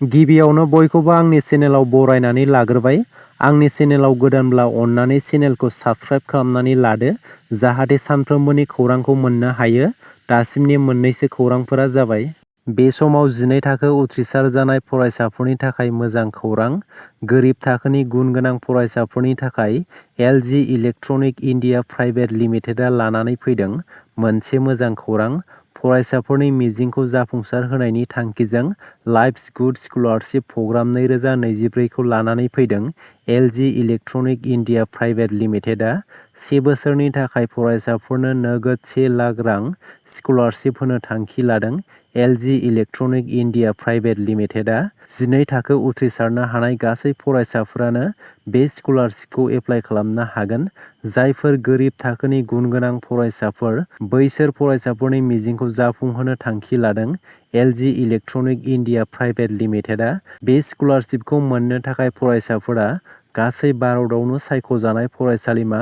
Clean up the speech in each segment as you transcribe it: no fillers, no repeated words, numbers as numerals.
गिबियावनो बयखौबो आंनि चेनेलाव बरायनानै लाग्रोबाय। आंनि चेनेलाव गोदानब्ला अन्नानै चेनेलखौ साबस्क्राइब खालामनानै लादो जाहाथे सानफ्रोमबोनि खौरांखौ मोननो हायो। दासिमनि मोननैसो खौरांफोरा जाबाय। बे समाव 12 थाखो उथ्रिसार जानाय फरायसाफोरनि थाखाय मोजां खौरां। गोरिब थाखोनि गुन गोनां फरायसाफोरनि थाखाय LG इलेक्ट्रनिक इन्डिया प्राइभेट लिमिटेडआ लानानै फैदों मोनसे मोजां खौरां। फरायसाफोरनि मिजिंखौ जाफुंसार होनायनि थांखिजों लाइफ्स गुड स्कलारशिप प्रग्राम 2024 खौ लानानै फैदों LG इलेक्ट्रनिक इन्डिया प्राइभेट लिमिटेडआ 1 बोसोरनि थाखाय फरायसाफोरनो नोगोद 1 लाख रां स्कलारशिप होनो थांखि लादों। LG इलेक्ट्रनिक इन्डिया प्राइभेट लिमिटेडआ 12 थाखो उथ्रिसारनो हानाय गासै फरायसाफोरानो बे स्कलारशिपखौ एप्लाइ खालामनो हागोन। जायफोर गोरिब थाखोनि गुन गोनां फरायसाफोर बैसोर फरायसाफोरनि मिजिंखौ जाफुंहोनो थांखि लादों। LG इलेक्ट्रनिक इन्डिया प्राइभेट लिमिटेडआ बे स्कलारशिपखौ मोननो थाखाय फरायसाफोरा गासै भारतआवनो सायख'जानाय फरायसालिमा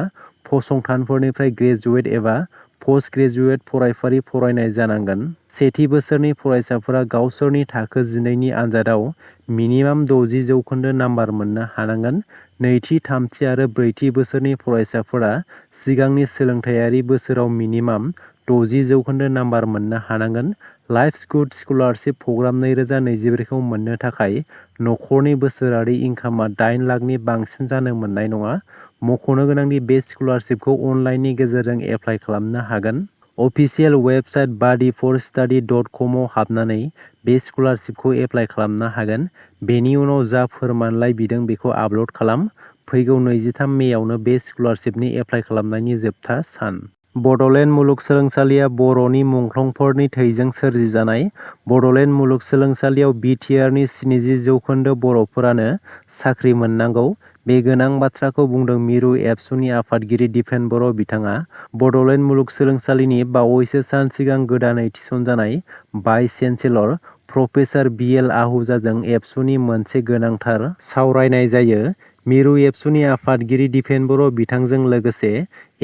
फसंथानफोरनिफ्राय ग्रेजुवेट एबा पस्ट ग्रेजुवेट फरायफारि फरायनाय जानांगोन। सेथि बोसोरनि फरायसाफोरा गावसोरनि थाखो 12 नि आनजादाव मिनिमाम 60 जौखोन्दो नाम्बार मोननो हानांगोन। नैथि, थामथि आरो ब्रैथि बोसोरनि फरायसाफोरा सिगांनि सोलोंथायारि बोसोराव मिनिमाम 60 जौखोन्दो नाम्बार मोननो हानांगोन। लाइफ्स गुड स्कलारशिप प्रग्राम 2024 खौ मोननो थाखाय नखरनि बोसोरारि इंकामआ 8 लाखनि बांसिन जानो मोननाय नङा। मख'नो गोनांदि बे स्कलारशिपखौ अनलाइननि गेजेरजों एप्लाइ खालामनो हागोन। अफिसियेल वेबसाइट bodyforstudy.com आव हाबनानै बे स्कलारशिपखौ एप्लाइ खालामनो हागोन। बेनि उनाव जा फोरमानलाइ बिदों बेखौ आपल'ड खालाम। फैगौ 23 मेआवनो बे स्कलारशिपनि एप्लाइ खालामनायनि जोबथा सान। बड'लेण्ड मुलुगसोलोंसालिया बर'नि मुंख्लंफोरनि थैजों सोरजिजानाय। बड'लेण्ड मुलुगसोलोंसालियाव BTR नि 70 जौखोन्दो बर'फोरानो साख्रि मोननांगौ। बे गोनां बाथ्राखौ बुंदों मिरु एबसुनि आफादगिरि दिपेन बर' बिथाङा। बड'लेण्ड मुलुगसोलोंसालिनि बावैसो सान सिगां गोदानै थिसनजानाय भाइस चेन्सेलर प्रफेसार BL आहूजाजों एबसुनि मोनसे गोनांथार सावरायनाय जायो। मिरु एबसुनि आफादगिरि दिपेन बर' बिथांजों लोगोसे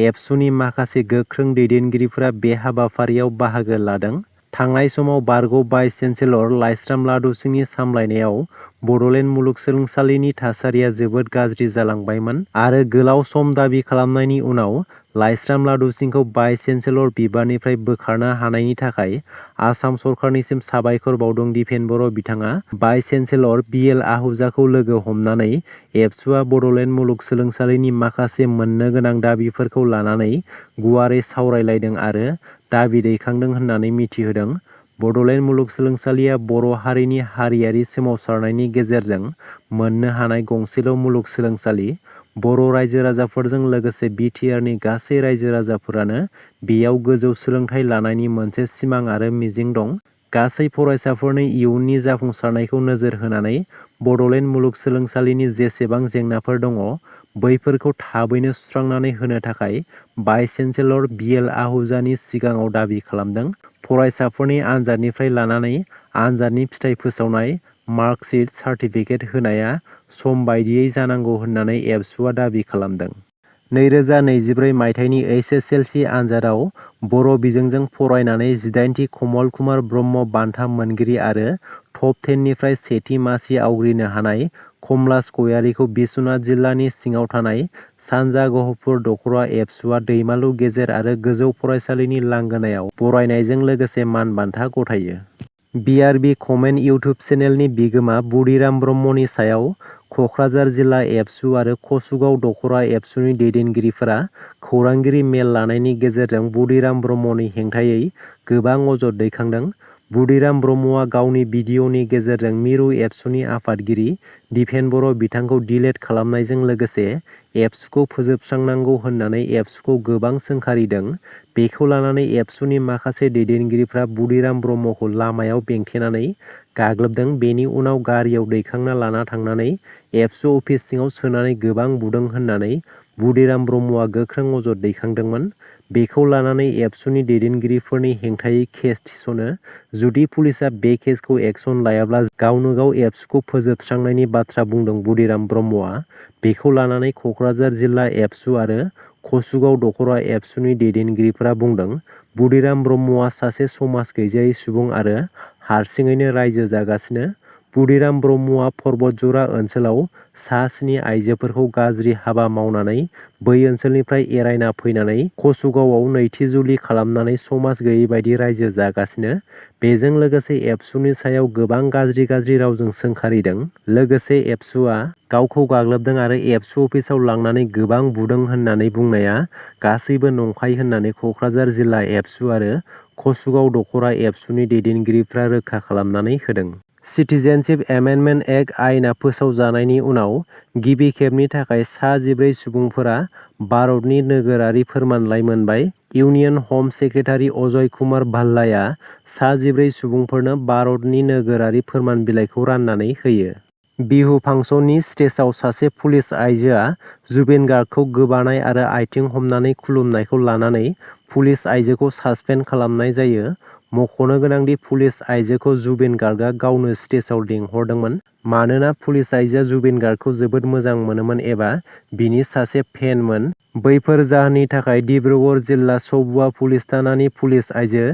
एबसुनि माखासे गोख्रों दैदेनगिरिफोरा बे हाबाफारियाव बाहागो लादों। थांनाय समाव बारग' भाइस चेन्सेलर लाइस्राम लादु सिंहनि सामलायनायाव बड'लेण्ड मुलुगसोलोंसालिनि थासारिया जोबोद गाज्रि जालांबायमोन आरो गोलाव सम दाबि खालामनायनि उनाव लाइस्राम लादु सिंहखौ भाइस चेन्सेलर बिबाननिफ्राय बोखारनो हानायनि थाखाय आसाम सरकारनिसिम साबायखर बावदों दिपेन बर' बिथाङा। भाइस चेन्सेलर BL आहूजाखौ लोगो हमनानै एबसुआ बड'लेण्ड मुलुगसोलोंसालिनि माखासे मोननो गोनां दाबिफोरखौ लानानै गुवारै सावरायलायदों आरो दाबि दैखांदों होननानै मिथिहोदों। बड'लेण्ड मुलुगसोलोंसालिया बर' हारिनि हारियारि सोमावसारनायनि गेजेरजों मोननो हानाय गंसेल' मुलुगसोलोंसालि। बर' रायजो राजाफोरजों लोगोसे BTR नि गासै रायजो राजाफोरानो बेयाव गोजौ सोलोंथाइ लानायनि मोनसे सिमां आरो मिजिं दं। गासै फरायसाफोरनि इयुननि जाफुंसारनायखौ नोजोर होनानै बड'लेण्ड मुलुगसोलोंसालिनि जेसेबां जेंनाफोर दङ बैफोरखौ थाबैनो सुस्रांनानै होनो थाखाय भाइस चेन्सेलर BL आहूजानि सिगाङाव दाबि खालामदों। फरायसाफोरनि आनजादनिफ्राय लानानै आनजादनि फिथाइ फोसावनाय, मार्कशीट, सार्टिफिकेट होनाया सम बायदियै जानांगौ होननानै एबसुआ दाबि खालामदों। 2024 मायथाइनि HSLC आनजादाव बर' बिजोंजों फरायनानै 18थि कमल कुमार ब्रह्म बान्था मोनगिरि आरो टप 10 निफ्राय सेथि मासि आवग्रिनो हानाय कमलास गयारिखौ बिस्वनाथ जिल्लानि सिङाव थानाय सानजा गहपुर दख'रा एबसुआ दैमालु गेजेर आरो गोजौ फरायसालिनि लांगोनायाव बरायनायजों लोगोसे मान बान्था गथायो। BRB कमेन्ट इउटुब चेनेलनि बिगोमा बुदिराम ब्रह्मनि सायाव कक्राझार जिल्ला एबसु आरो कसुगाव दख'रा एबसुनि दैदेनगिरिफोरा खौरांगिरि मेल लानायनि गेजेरजों बुदिराम ब्रह्मनि हेंथायै गोबां अजद दैखांदों। बुदिराम ब्रह्मआ गावनि भिडिअ'नि गेजेरजों मिरु एबसुनि आफादगिरि दिपेन बर' बिथांखौ डिलेट खालामनायजों लोगोसे एबसुखौ फोजोबस्रांनांगौ होननानै एबसुखौ गोबां सोंखारिदों। बेखौ लानानै एबसुनि माखासे दैदेनगिरिफ्रा बुदिराम ब्रह्मखौ लामायाव बेंथेनानै गाग्लोबदों। बेनि उनाव गारियाव दैखांना लाना थांनानै एबसु अफिस सिङाव सोनानै गोबां बुदों होननानै बुदिराम ब्रह्मआ गोख्रों अजद दैखांदोंमोन। बेखौ लानानै एबसुनि दैदेनगिरिफोरनि हेंथायै केस थिसनो। जुदि पुलिसआ बे केसखौ एक्सन लायाब्ला गावनो गाव एबसुखौ फोजोबस्रांनायनि बाथ्रा बुंदों बुदिराम ब्रह्मआ। बेखौ लानानै कक्राझार जिल्ला एबसु आरो कसुगाव दख'रा एबसुनि दैदेनगिरिफोरा बुंदों बुदिराम ब्रह्मआ सासे समाज गैजायै सुबुं आरो हारसिङैनो रायजो जागासिनो। बुदिराम ब्रह्मआ पर्बतजरा ओनसोलाव सा 7 आइजोफोरखौ गाज्रि हाबा मावनानै बै ओनसोलनिफ्राय एरायना फैनानै कसुगावआव नैथि जुलि खालामनानै समाज गैयै बायदि रायजो जागासिनो। बेजों लोगोसे एबसुनि सायाव गोबां गाज्रि रावजों सोंखारिदों। लोगोसे एबसुआ गावखौ गाग्लोबदों आरो एबसु अफिसाव लांनानै गोबां बुदों होननानै बुंनाया गासैबो नंखाय होननानै कक्राझार जिल्ला एबसु आरो कसुगाव दखरा एबसुनि दैदेनगिरिफ्रा रोखा खालामनानै होदों। सिटिजेनशिप एमेन्डमेन्ट एक्ट आयेना फोसावजानायनि उनाव गिबि खेबनि थाखाय सा 14 सुबुंफोरा भारतनि नोगोरारि फोरमानलाइ मोनबाय। इउनियन हम सेक्रेटारि अजय कुमार भाल्लाया सा 14 सुबुंफोरनो भारतनि नोगोरारि फोरमान बिलाइखौ राननानै होयो। बिहु फांसननि स्टेजआव सासे पुलिस आइजोआ जुबिन गार्गखौ गोबानाय आरो आथिं हमनानै खुलुमनायखौ लानानै पुलिस आइजोखौ सासपेन्ड खालामनाय जायो। मख'नो गोनांदि पुलिस आइजोखौ जुबिन गार्गआ गावनो स्टेजआव लिंहरदोंमोन। मानोना पुलिस आइजोआ जुबिन गार्गखौ जोबोद मोजां मोनोमोन एबा बिनि सासे फेनमोन। बैफोर जाहोननि थाखाय डिब्रुगड़ जिल्ला सबुआ पुलिस थानानि पुलिस आइजो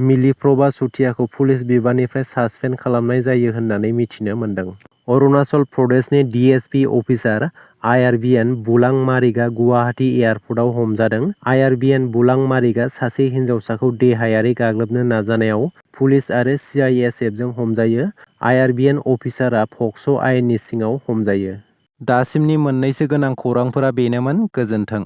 मिलिप्रभा चुटियाखौ पुलिस बिबाननिफ्राय सासपेन्ड खालामनाय जायो होननानै मिथिनो मोन्दों। अरुणाचल प्रदेशनि डिएसपि अफिसार आइआरबिएन बुलां मारिकआ गुवाहाटी एयारपर्टआव हमजादों। आइआरबिएन बुलां मारिकआ सासे हिनजावसाखौ देहायारि गाग्लोबनो नाजानायाव पुलिस आरो सिआइएसएफजों हमजायो। आइआरबिएन अफिसारआ पक्स' आयेननि सिङाव हमजायो। दासिमनि मोननैसो गोनां खौरांफोरा बेनोमोन। गोजोन्थों।